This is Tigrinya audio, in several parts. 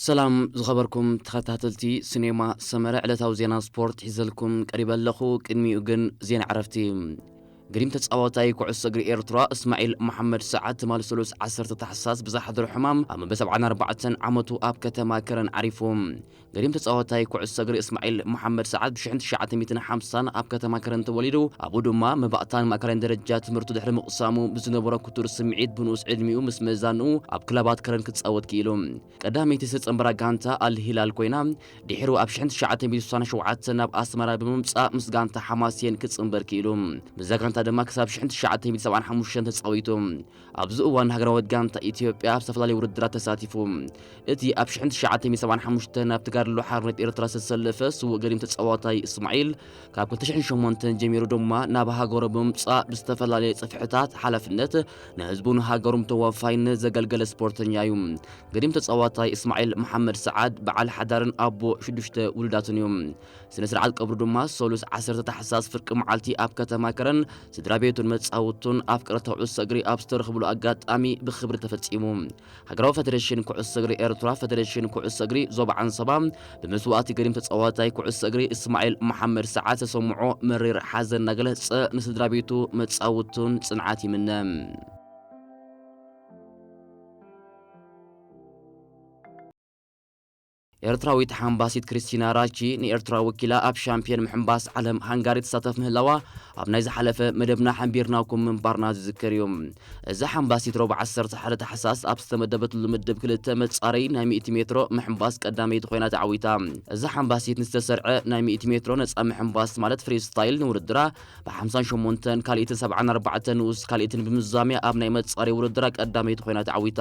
ሰላም ዝኸበርኩም ተኸታተልቲ ሲኔማ ሰመረ፣ ዕለታዊ ዜና ስፖርት ሒዘልኩም ቀሪበ ኣለኹ። ቅድሚኡ ግን ዜና ዕረፍቲ። ገዲም ተጻዋታይ ኩዕሶ እግሪ ኤርትራ እስማዒል መሓመድ ሰዓድ ትማሊ ሰሉስ ዓሰርተ ታሕሳስ ብዝሓደሮ ሕማም ኣብ መበል ሰብዓን ኣርባዕተን ዓመቱ ኣብ ከተማ ከረን ዓሪፉ። ገዲም ተጻዋታይ ኩዕሶ እግሪ እስማዒል መሓመድ ሰዓድ ብሽሕን ትሽዓተ ሚእትን ሓምሳን ኣብ ከተማ ከረን ተወሊዱ። ኣብኡ ድማ መባእታን ማእከላይን ደረጃ ትምህርቱ ድሕሪ ምቕሳሙ ብዝነበሮ ክቱር ስምዒት ብንኡስ ዕድሚኡ ምስ መዛንኡ ኣብ ክለባት ከረን ክጻወት ክኢሉ። ቀዳመይቲ ዝተጸንበራ ጋንታ ኣል ሂላል ኮይና፣ ድሒሩ ኣብ ሽሕን ትሽዓተ ሚእትን ስሳን ሸውዓተን ናብ ኣስመራ ብምምጻእ ምስ ጋንታ ሓማሴን ክጽንበር ክኢሉ። ምስዛ ጋንታ ድማ ክሳብ ሽሕን ትሽዓተ ሚእትን ሰብዓን ሓሙሽተን ተጻዊቱ። ኣብዚ እዋን ሃገራዊት ጋንታ ኢትዮጵያ ኣብ ዝተፈላለዩ ውድድራት ተሳቲፉ። እቲ ኣብ ሽሕን ትሽዓተ ሚእትን ሰብዓን ሓሙሽተን ናብ ተጋድሎ ሓርነት ኤርትራ ዝተሰለፈ ስዉእ ገዲም ተጻዋታይ እስማዒል፣ ካብ ክልተ ሽሕን ሸሞንተን ጀሚሩ ድማ ናብ ሃገሩ ብምምጻእ ብዝተፈላለየ ጽፍሕታት ሓላፍነት ንህዝቡን ሃገሩን ተወፋይነት ዘገልገለ ስፖርተኛ እዩ። ገዲም ተጻዋታይ እስማዒል መሓመድ ሰዓድ በዓል ሓዳርን ኣቦ ሽዱሽተ ውሉዳትን እዩ። ስነ ስርዓት ቀብሩ ድማ ሰሉስ ዓሰርተ ታሕሳስ ፍርቂ መዓልቲ ኣብ ከተማ ከረን ስድራ ቤቱን መጻውቱን ኣፍቀርቲ ኩዕሶ እግሪ ኣብ ዝተረኽብሉ ኣጋጣሚ ብኽብሪ ተፈጺሙ። ሃገራዊ ፈደሬሽን ኩዕሶ እግሪ ኤርትራ፣ ፈደሬሽን ኩዕሶ እግሪ ዞባ ዓንሰባ፣ ብመስዋእቲ ገዲም ተጻዋታይ ኩዕሶ እግሪ እስማዒል መሓመድ ሰዓድ ተሰምዖ መሪር ሓዘን እናገለጸ ንስድራ ቤቱ፣ መጻውቱን ጽንዓት ይምነ። ኤርትራዊት ሓምባሲት ክርስቲና ራቺ ንኤርትራ ወኪላ ኣብ ሻምፒዮን ምሕምባስ ዓለም ሃንጋሪ ትሳተፍ ምህላዋ ኣብ ናይ ዝሓለፈ መደብና ሓንቢርናኩም ምንባርና ዝዝከር እዩ። እዛ ሓምባሲት ረቡዕ ዓሰርተ ሓደ ታሕሳስ ኣብ ዝተመደበትሉ ምድብ ክልተ መጻረይ ናይ ሚእቲ ሜትሮ ምሕምባስ ቀዳመይቲ ኮይና ተዓዊታ። እዛ ሓምባሲት ንዝተሰርዐ ናይ ሚእቲ ሜትሮ ነጻ ምሕምባስ ማለት ፍሪስታይል ንውድድራ ብሓምሳን ሸሞንተን ካልኢትን ሰብዓን ኣርባዕተን ንኡስ ካልኢትን ብምዛምያ ኣብ ናይ መጻረይ ውድድራ ቀዳመይቲ ኮይና ተዓዊታ።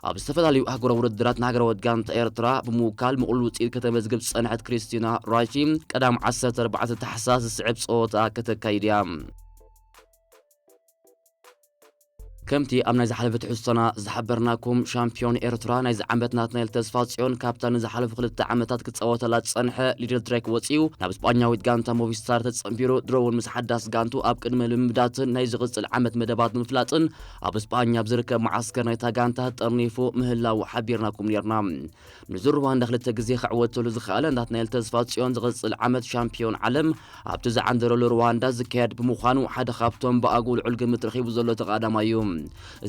ኣብ ዝተፈላለዩ ኣህጉራዊ ውድድራት ንሃገራዊት ጋንታ ኤርትራ ብምውካል ምቕሉል ውጽኢት ከተመዝግብ ዝጸንሐት ክሪስቲና ራቺ ቀዳም ዓሰርተ ኣርባዕተ ታሕሳስ ዝስዕብ ጸወታ ከተካይድ እያ። ከምቲ ኣብ ናይ ዝሓለፈ ትሕዝቶና ዝሓበርናኩም፣ ሻምፒዮን ኤርትራ ናይዚ ዓመት ናትናኤል ተስፋጽዮን ካብታ ንዝሓለፉ ክልተ ዓመታት ክጻወተላ ዝጸንሐ ሊድል ትሬክ ወጺኡ ናብ ስጳኛዊት ጋንታ ሞቪስታር ተጸንቢሩ፣ ድሮ እውን ምስ ሓዳስ ጋንቱ ኣብ ቅድመ ልምምዳትን ናይ ዝቕጽል ዓመት መደባት ንምፍላጥን ኣብ ስጳኛ ኣብ ዝርከብ መዓስከር ናይታ ጋንታ ጠርኒፉ ምህላው ሓቢርናኩም ኔርና። ንዙር ሩዋንዳ ክልተ ግዜ ክዕወተሉ ዝኸኣለ ናትናኤል ተስፋጽዮን ዝቕጽል ዓመት ሻምፒዮን ዓለም ኣብቲ ዝዓንደረሉ ሩዋንዳ ዝካየድ ብምዃኑ ሓደ ካብቶም ብኣግኡ ልዑል ግምት ረኺቡ ዘሎ ተቓዳማይ እዩ።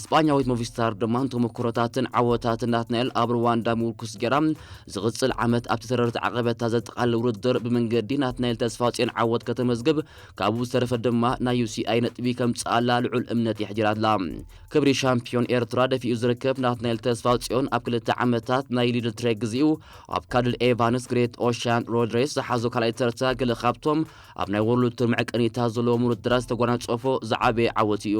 ስጳኛዊት ሞቪስታር ድማ ንተመክሮታትን ዓወታትን ናትናኤል ኣብ ሩዋንዳ ምውርኩስ ገይራ ዝቕጽል ዓመት ኣብቲ ተረርቲ ዓቐበታ ዘጠቓልል ውድድር ብመንገዲ ናትናኤል ተስፋጽዮን ዓወት ከተመዝግብ ካብኡ ዝተረፈ ድማ ናይ ዩ ሲ ኣይ ነጥቢ ከምጽኣላ ልዑል እምነት የሕዲራትላ። ክብሪ ሻምፒዮን ኤርትራ ደፊኡ ዝርከብ ናትናኤል ተስፋጽዮን ኣብ ክልተ ዓመታት ናይ ሊድል ትሬክ ግዜኡ ኣብ ካድል ኤቫንስ ግሬት ኦሽያን ሮድሬስ ዝሓዞ ካልኣይ ተርታ ገለ ካብቶም ኣብ ናይ ወርልድ ቱር መዕቀኒታት ዘለዎም ውድድራት ዝተጎናጸፎ ዝዓበየ ዓወት እዩ።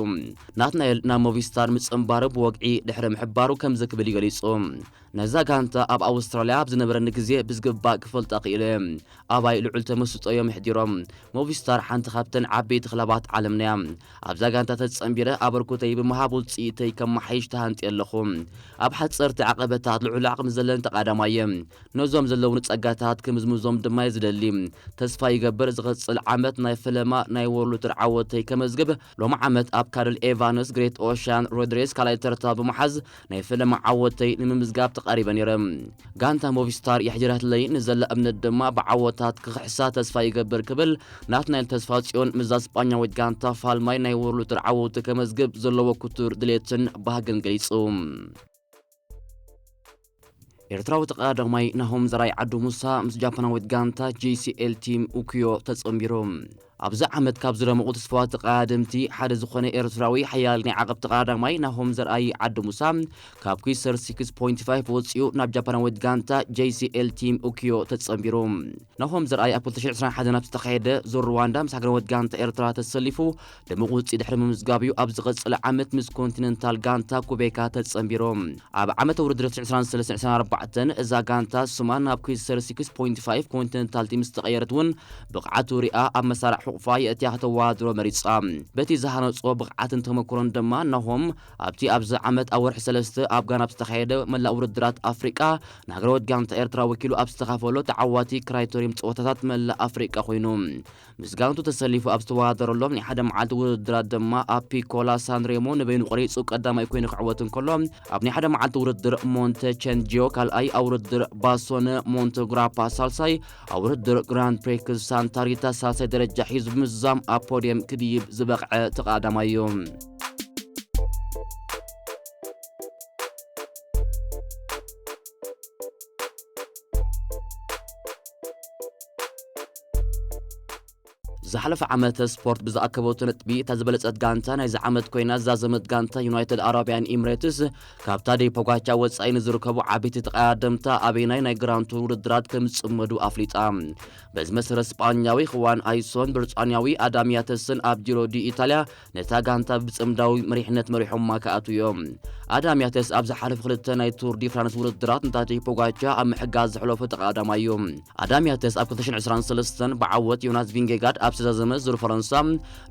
ናትናኤል ናብ ሞቪስታር ምጽንባሩ ብወግዒ ድሕሪ ምሕባሩ ከምዚ ክብል እዩ ገሊጹ። ነዛ ጋንታ ኣብ ኣውስትራልያ ኣብ ዝነበረኒ ግዜ ብዝግባእ ክፈልጣ ክኢለ። ኣባይ ልዑል ተመስጦ እዮም ኣሕዲሮም። ሞቪስታር ሓንቲ ካብተን ዓበይቲ ክለባት ዓለምና እያ። ኣብዛ ጋንታ ተጸንቢረ ኣበርኩተይ ብምሃብ ውጽኢተይ ከመሓይሽ ተሃንጥየ ኣለኹ። ኣብ ሓጸርቲ ዓቐበታት ልዑል ዓቕሚ ዘለኒ ተቓዳማይ እየ። ነዞም ዘለውኒ ጸጋታት ክምዝምዞም ድማ እየ ዝደሊ። ተስፋ ይገብር ዝቕጽል ዓመት ናይ ፈለማ ናይ ወርልድ ቱር ዓወተይ ከመዝግብ ሎም ዓመት ኣብ ካርል ኤቫንስ ግሬት ኦሽያን ሮድሬስ ካልኣይ ተርታ ብምሓዝ ናይ ፈለማ ዓወተይ ንምምዝጋብ ተቓሪበ ነይረ። ጋንታ ሞቪስታር የሕዲራትለይ፣ ንዘላ እምነት ድማ ብዓወታት ክኽሕሳ ተስፋ ይገብር ክብል ናትናኤል ተስፋጽዮን ምስዛ ስጳኛዊት ጋንታ ፋልማይ ናይ ወርልድ ቱር ዓወቱ ከመዝግብ ዘለዎ ክቱር ድሌትን ባህግን ገሊጹ። ኤርትራዊ ተቐዳዳማይ ናሆም ዘርኣይ ዓዱ ሙሳ ምስ ጃፓናዊት ጋንታ ጂ ሲ ኤል ቲም ኡኪዮ ተጸንቢሩ። ኣብዚ ዓመት ካብ ዝደመቑ ተስፋዋት ተቐዳደምቲ ሓደ ዝኾነ ኤርትራዊ ሓያል ናይ ዓቐብ ተቐዳዳማይ ናሆም ዘርኣይ ዓዱ ሙሳ ካብ ኩይሰር ሲክስ ፖይንት ፋይቭ ወጺኡ ናብ ጃፓናዊት ጋንታ ጂ ሲ ኤል ቲም ኡኪዮ ተጸንቢሩ። ናሆም ዘርኣይ ኣብ ክልተ ሽሕን ዕስራን ሓደን ኣብ ዝተኻየደ ዙር ሩዋንዳ ምስ ሃገራዊት ጋንታ ኤርትራ ተሰሊፉ ድሙቕ ውጽኢት ድሕሪ ምምዝጋብ እዩ ኣብ ዝቐጽል ዓመት ምስ ኮንቲነንታል ጋንታ ኩቤካ ተጸንቢሩ። ኣብ ዓመተ ውድድር ዕስራን ሰለስተን ዕስራን ኣርባዕተን እዛ ጋንታ ስማ ናብ ኩይሰር ሲክስ ፖይንት ፋይቭ ኮንቲነንታል ቲም ዝተቐየረት እውን ብቕዓቱ ሪኣ ኣብ መሳርዕ ሕቑፋ የእትያ ከተወዳድሮ መሪጻ። በቲ ዝሃነጾ ብቕዓትን ተመክሮን ድማ ናሆም ኣብቲ ኣብዚ ዓመት ኣብ ወርሒ ሰለስተ ኣብ ጋና ኣብ ዝተኻየደ መላእ ውድድራት ኣፍሪቃ ንሃገራዊት ጋንታ ኤርትራ ወኪሉ ኣብ ዝተኻፈሎ ተዓዋቲ ክራይቶሪየም ጸወታታት መላእ ኣፍሪቃ ኮይኑ። ምስ ጋንቱ ተሰሊፉ ኣብ ዝተወዳደረሎም ናይ ሓደ መዓልቲ ውድድራት ድማ ኣብ ፒኮላ ሳንሬሞ ንበይኑ ቆሪጹ ቀዳማይ ኮይኑ ክዕወት እንከሎ፣ ኣብ ናይ ሓደ መዓልቲ ውድድር ሞንተ ቸንጂዮ ካልኣይ፣ ኣብ ውድድር ባሶነ ሞንተ ግራፓ ሳልሳይ፣ ኣብ ውድድር ግራንድ ፕሪክስ ሳንታ ሪታ ሳልሳይ ደረጃ ሒዙ ብምዝዛም ኣብ ፖድየም ክድይብ ዝበቕዐ ተቐዳዳማይ እዩ። ዝሓለፈ ዓመት ስፖርት ብዝኣከበቶ ነጥቢ እታ ዝበለጸት ጋንታ ናይዚ ዓመት ኮይና፣ ዝዛዘመት ጋንታ ዩናይትድ ኣረብያን ኤምሬትስ ካብ ታደይ ፖጋቻ ወጻኢ ንዝርከቡ ዓበይቲ ተቐዳደምታ ኣበይናይ ናይ ግራንድ ቱር ውድድራት ከም ዝጽመዱ ኣፍሊጣ። በዚ መሰረት ስጳኛዊ ክዋን ኣይሶን ብሪጣንያዊ ኣዳም ያተስን ኣብ ጂሮ ዲ ኢታልያ ነታ ጋንታ ብጽምዳዊ መሪሕነት መሪሖማ ክኣትዉ እዮም። ኣዳም ያተስ ኣብ ዝሓለፉ ክልተ ናይ ቱር ዲ ፍራንስ ውድድራት ንታደይ ፖጋቻ ኣብ ምሕጋዝ ዘሕለፎ ተቐዳዳማይ እዩ። ኣዳም ያተስ ኣብ ክልተ ሽሕን ዕስራን ሰለስተን ብዓወት ዮናስ ቪንጌጋርድ ኣብ ዝተዛዘመ ዙር ፈረንሳ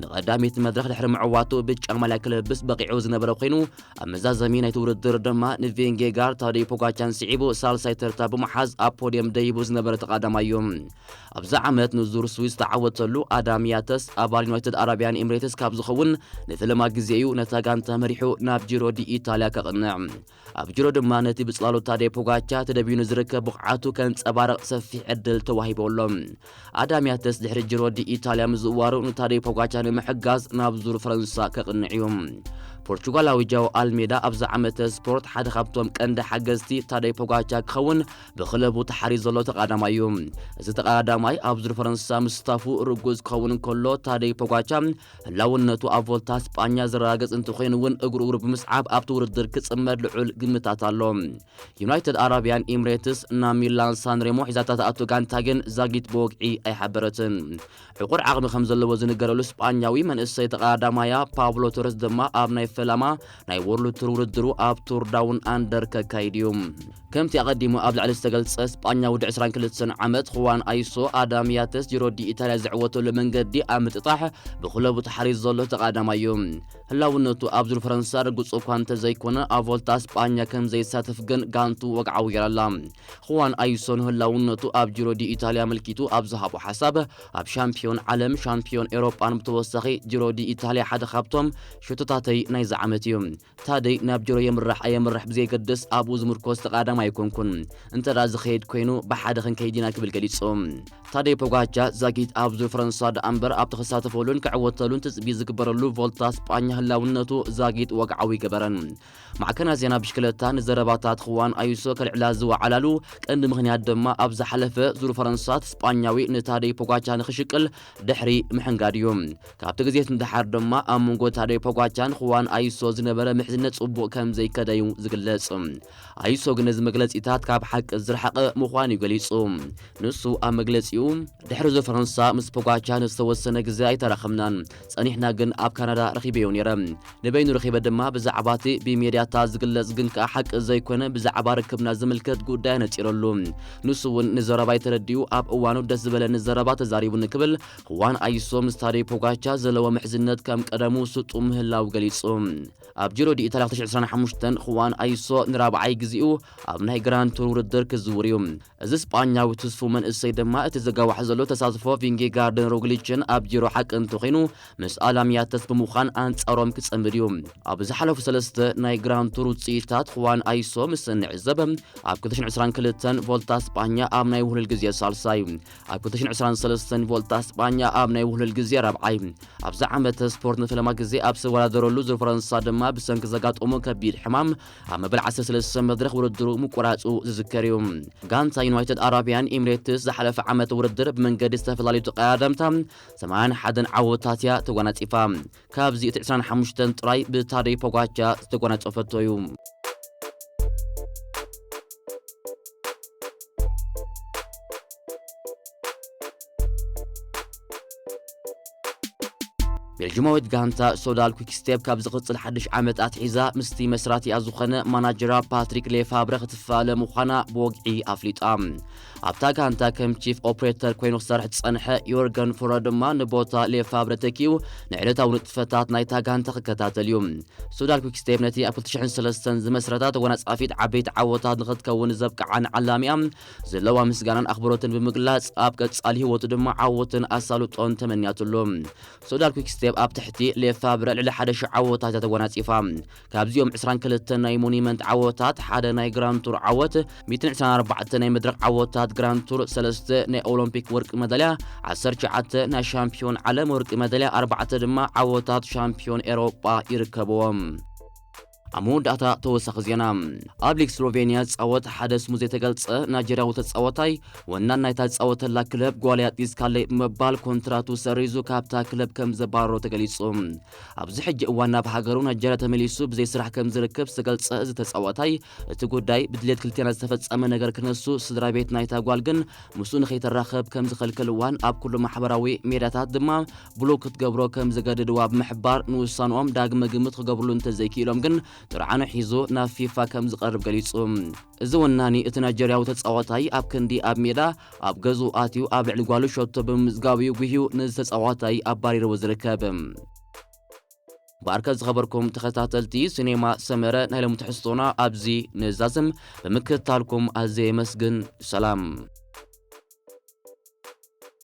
ንቐዳሚት መድረኽ ድሕሪ ምዕዋቱ ብጫ ማልያ ክለብስ በቒዑ ዝነበረ ኮይኑ፣ ኣብ መዛዘሚ ናይቲ ውድድር ድማ ንቪንጌጋርድ ታደይ ፖጋቻን ስዒቡ ሳልሳይ ተርታ ብምሓዝ ኣብ ፖድየም ደይቡ ዝነበረ ተቐዳዳማይ እዩ። ኣብዚ ዓመት ንዙር ስዊስ ዝተዓወተሉ ኣዳም ያተስ ኣባል ዩናይትድ ኣረብያን ኤምሬትስ ካብ ዝኸውን ንፈለማ ግዜ እዩ ነታ ጋንታ መሪሑ ናብ ጂሮ ዲ ኢታልያ ከቕንዕ። ኣብ ጅሮ ድማ ነቲ ብጽላሎት ታደይ ፖጋቻ ተደቢኑ ዝርከብ ብቕዓቱ ከንጸባርቕ ሰፊሕ ዕድል ተዋሂቡ ኣሎ። ኣዳም ያተስ ድሕሪ ጅሮ ዲ ኢታልያ ምዝዋሩ ንታደይ ፖጋቻ ንምሕጋዝ ናብ ዙር ፈረንሳ ከቕንዕ እዩ። ፖርቹጋላዊ ጃው ኣልሜዳ ኣብዚ ዓመተ ስፖርት ሓደ ካብቶም ቀንዲ ሓገዝቲ ታደይ ፖጋቻ ክኸውን ብክለቡ ተሓሪዩ ዘሎ ተቐዳዳማይ እዩ። እዚ ተቐዳዳማይ ኣብ ዙር ፈረንሳ ምስታፉ ርጉዝ ክኸውን እንከሎ፣ ታደይ ፖጋቻ ህላውነቱ ኣብ ቮልታ ስጳኛ ዝረጋገጽ እንተኾይኑ እውን፣ እግሩ እግሩ ብምስዓብ ኣብቲ ውድድር ክጽመድ ልዑል ግምታት ኣሎ። ዩናይትድ ኣረብያን ኤምሬትስ ናብ ሚላን ሳንሬሞ ሒዛታ ትኣቱ ጋንታ ግን ዛጊት ብወግዒ ኣይሓበረትን። ዕቑር ዓቕሚ ከም ዘለዎ ዝንገረሉ ስጳኛዊ መንእሰይ ተቐዳዳማያ ፓብሎ ቶረስ ድማ ኣብ ናይ ፈላማ ናይ ወርልድ ቱር ውድድሩ ኣብ ቱር ዳውን ኣንደር ከካይድ እዩ። ከምቲ ኣቐዲሙ ኣብ ላዕሊ ዝተገልጸ፣ ስጳኛ ወዲ ዕስራን ክልተን ዓመት ኹዋን ኣይሶ ኣዳም ያተስ ጂሮ ዲ ኢታልያ ዝዕወተሉ መንገዲ ኣብ ምጥጣሕ ብክለቡ ተሓሪዙ ዘሎ ተቐዳዳማይ እዩ። ህላውነቱ ኣብ ዙር ፈረንሳ ርጉጽ እኳ እንተዘይኮነ፣ ኣብ ቮልታ ስጳኛ ከም ዘይሳተፍ ግን ጋንቱ ወግዓዊ ገይራ ኣላ። ኹዋን ኣይሶ ንህላውነቱ ኣብ ጂሮ ዲ ኢታልያ ኣመልኪቱ ኣብ ዝሃቦ ሓሳብ፣ ኣብ ሻምፒዮን ዓለም፣ ሻምፒዮን ኤውሮጳን ብተወሳኺ ጂሮ ዲ ኢታልያ ሓደ ካብቶም ሸቶታተይ ናይዚ ዓመት እዩ። ታደይ ናብ ጅሮ የምራሕ ኣየምራሕ ብዘየገድስ ኣብኡ ዝምርኮስ ተቐዳዳማይ ኣይኮንኩን። እንተ ደኣ ዝኸይድ ኮይኑ ብሓደ ክንከይድ ኢና ክብል ገሊጹ። ታደይ ፖጋቻ ዛጊት ኣብ ዙር ፈረንሳ ደኣ እምበር ኣብቲ ክሳተፈሉን ክዕወተሉን ትጽቢት ዝግበረሉ ቮልታ ስጳኛ ህላውነቱ ዛጊት ወግዓዊ ይገበረን። ማዕከናት ዜና ብሽክለታ ንዘረባታት ክዋን ኣዩሶ ከልዕላ ዝወዓላሉ ቀንዲ ምኽንያት ድማ ኣብ ዝሓለፈ ዙር ፈረንሳ እቲ ስጳኛዊ ንታደይ ፖጋቻ ንኽሽቅል ድሕሪ ምሕንጋድ እዩ። ካብቲ ግዜ ንደሓር ድማ ኣብ መንጎ ታደይ ፖጋቻን ኹዋን ኣይሶ ዝነበረ ምሕዝነት ጽቡቕ ከም ዘይከደዩ ዝግለጽ። ኣይሶ ግን ነዚ መግለጺታት ካብ ሓቂ ዝረሓቐ ምዃኑ እዩ ገሊጹ። ንሱ ኣብ መግለጺኡ፣ ድሕሪ ዙር ፈረንሳ ምስ ፖጋቻ ንዝተወሰነ ግዜ ኣይተራኸብናን። ጸኒሕና ግን ኣብ ካናዳ ረኺበዮ ነይረ። ንበይኑ ረኺበ ድማ ብዛዕባ እቲ ብሜድያታት ዝግለጽ ግን ከኣ ሓቂ ዘይኮነ ብዛዕባ ርክብና ዝምልከት ጉዳይ ኣነጺረሉ። ንሱ እውን ንዘረባይ ተረዲኡ ኣብ እዋኑ ደስ ዝበለኒ ዘረባ ተዛሪቡኒ ክብል ኹዋን ኣይሶ ምስ ታደይ ፖጋቻ ዘለዎ ምሕዝነት ከም ቀደሙ ስጡም ምህላው ገሊጹ። ኣብ ጂሮ ዲ ኢታልያ ክልተ ሽሕን ዕስራን ሓሙሽተን ኹዋን ኣይሶ ንራብዓይ ግዜኡ ኣብ ናይ ግራንድ ቱር ውድድር ክዝውር እዩ። እዚ ስጳኛዊ ትስፉው መንእሰይ ድማ እቲ ዘጋውሕ ዘሎ ተሳትፎ ቪንጌጋርድን ሮግሊችን ኣብ ጂሮ ሓቂ እንተኾይኑ፣ ምስ ኣላም ያተስ ብምዃን ኣንጻሮም ክጸምድ እዩ። ኣብ ዝሓለፉ ሰለስተ ናይ ግራንድ ቱር ውጽኢታት ኹዋን ኣይሶ ምስ እንዕዘብ፣ ኣብ ክልተ ሽሕን ዕስራን ክልተን ቮልታ ስጳኛ ኣብ ናይ ውህሉል ግዜ ሳልሳይ፣ ኣብ ክልተ ሽሕን ዕስራን ሰለስተን ቮልታ ስጳኛ ኣብ ናይ ውህሉል ግዜ ራብዓይ፣ ኣብዚ ዓመተ ስፖርት ንፈለማ ግዜ ኣብ ዝተወዳደረሉ ዙር ፈረንሳ ድማ ብሰንኪ ዘጋጠሞ ከቢድ ሕማም ኣብ መበል ዓሰርተ ሰለስተ መድረኽ ውድድሩ ምቁራጹ ዝዝከር እዩ። ጋንታ ዩናይትድ ኣረብያን ኤምሬትስ ዝሓለፈ ዓመት ውድድር ብመንገዲ ዝተፈላለዩ ተቐዳደምታ ሰማንያን ሓደን ዓወታት እያ ተጓናጺፋ። ካብዚ እቲ ዕስራን ሓሙሽተን ጥራይ ብታደይ ፖጋቻ ዝተጓናጸፈቶ እዩ። ቤልጅማዊት ጋንታ ሶዳል quick step ካብ ዝቕጽል ሓድሽ ዓመት ኣትሒዛ ምስቲ መስራቲኣ ዝኾነ ማናጀራ ፓትሪክ ሌፋብረ ክትፋለ ምዃና ብወግዒ ኣፍሊጣ። ኣብታ ጋንታ ከም ቺፍ ኦፕሬተር ኮይኑ ክሰርሕ ዝጸንሐ ዮርገን ፎረ ድማ ንቦታ ሌፋብረ ተኪኡ ንዕለታዊ ንጥፈታት ናይታ ጋንታ ክከታተል እዩ። ሶዳል quick step ነቲ ኣብ ክልተ ሽሕን ሰለስተን ዝመስረታ ተጎናጻፊት ዓበይቲ ዓወታት ንኽትከውን ዘብቅዓን ዓላሚኣ ዘለዋ ምስጋናን ኣኽብሮትን ብምግላጽ፣ ኣብ ቀጻሊ ህይወቱ ድማ ዓወትን ኣሳልጦን ተመንያትሉ። ሶዳል quick step ኣብ ትሕቲ ሌፋብረ ልዕሊ ሓደ ሽሕ ዓወታት እያ ተጎናጺፋ። ካብዚኦም ዕስራን ክልተን ናይ ሞኒመንት ዓወታት፣ ሓደ ናይ ግራንድ ቱር ዓወት፣ ሚእትን ዕስራን ኣርባዕተን ናይ መድረኽ ዓወታት ግራንድ ቱር፣ ሰለስተ ናይ ኦሎምፒክ ወርቂ መዳልያ፣ ዓሰርተ ትሽዓተ ናይ ሻምፒዮን ዓለም ወርቂ መዳልያ፣ ኣርባዕተ ድማ ዓወታት ሻምፒዮን ኤውሮጳ ይርከብዎም። ኣብ መወዳእታ ተወሳኺ ዜና። ኣብ ሊግ ስሎቬንያ ዝጻወት ሓደ ስሙ ዘይተገልጸ ናይጀርያዊ ተጻዋታይ፣ ወናን ናይታ ዝጻወተላ ክለብ ጓልያጢስ ካለይ ብምባል ኮንትራቱ ሰሪዙ ካብታ ክለብ ከም ዘባረሮ ተገሊጹ። ኣብዚ ሕጂ እዋን ናብ ሃገሩ ናይጀርያ ተመሊሱ ብዘይ ስራሕ ከም ዝርከብ ዝተገልጸ እዚ ተጻዋታይ፣ እቲ ጉዳይ ብድሌት ክልቴና ዝተፈጸመ ነገር ክነሱ፣ ስድራ ቤት ናይታ ጓል ግን ምስኡ ንኸይተራኸብ ከም ዝኸልከልዋን ኣብ ኩሉ ማሕበራዊ ሜዳታት ድማ ብሎክ ክትገብሮ ከም ዘገድድዋ ብምሕባር፣ ንውሳንኦም ዳግመ ግምት ክገብርሉ እንተዘይክኢሎም ግን ጥርዓኑ ሒዙ ናብ ፊፋ ከም ዝቐርብ ገሊጹ። እዚ ወናኒ እቲ ናይጀርያዊ ተጻዋታይ ኣብ ክንዲ ኣብ ሜዳ ኣብ ገዝኡ ኣትዩ ኣብ ልዕሊ ጓሉ ሸቶ ብምምዝጋቡ እዩ ጉህዩ ነዚ ተጻዋታይ ኣባሪርዎ ዝርከብ። ብኣርከ ዝኸበርኩም ተኸታተልቲ ሲኔማ ሰመረ፣ ናይ ሎሚ ትሕዝቶና ኣብዚ ንዛዝም። ብምክትታልኩም ኣዝየ የመስግን። ሰላም።